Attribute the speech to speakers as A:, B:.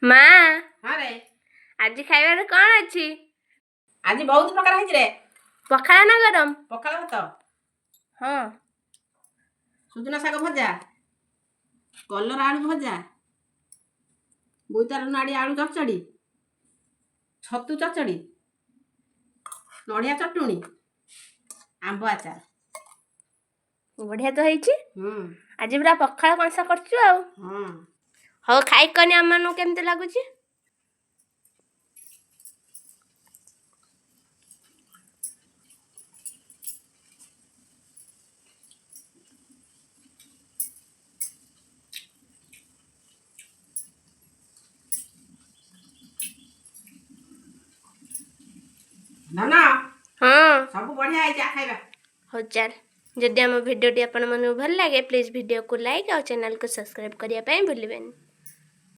A: ମା,
B: ହଁ ରେ।
A: ଆଜି ଖାଇବାରେ କ'ଣ ଅଛି?
B: ଆଜି ବହୁତ ପ୍ରକାର ହେଇଛି ରେ।
A: ପଖାଳ ନା ଗରମ?
B: ପଖାଳ ଭାତ। ସୁଜୁନା ଶାଗ ଭଜା, କଲରା ଆଳୁ ଭଜା, ବୋଇତାଳୁ ନାଡ଼ି ଆଳୁ ଚଚଡ଼ି, ଛତୁ ଚଚଡ଼ି, ନଡ଼ିଆ ଚଟୁଣି, ଆମ୍ବ ଆଚାର।
A: ବଢ଼ିଆ ତ ହେଇଛି।
B: ହୁଁ।
A: ଆଜି ପୁରା ପଖାଳ କଂସା କରିଛୁ ଆଉ।
B: ହଁ।
A: ହଉ, ଖାଇ କନି ଆମମାନଙ୍କୁ କେମିତି ଲାଗୁଛି।
B: ନା ନା।
A: ହଁ।
B: ସବୁ ବଢ଼ିଆ ହେଇଛି, ଆ ଖାଇବା।
A: ହଉ ଚାଲ। ଯଦି ଆମ ଭିଡ଼ିଓଟି ଆପଣମାନଙ୍କୁ ଭଲ ଲାଗେ, ପ୍ଲିଜ୍ ଭିଡ଼ିଓକୁ ଲାଇକ୍ ଆଉ ଚ୍ୟାନେଲକୁ ସବସ୍କ୍ରାଇବ୍ କରିବା ପାଇଁ ଭୁଲିବେନି।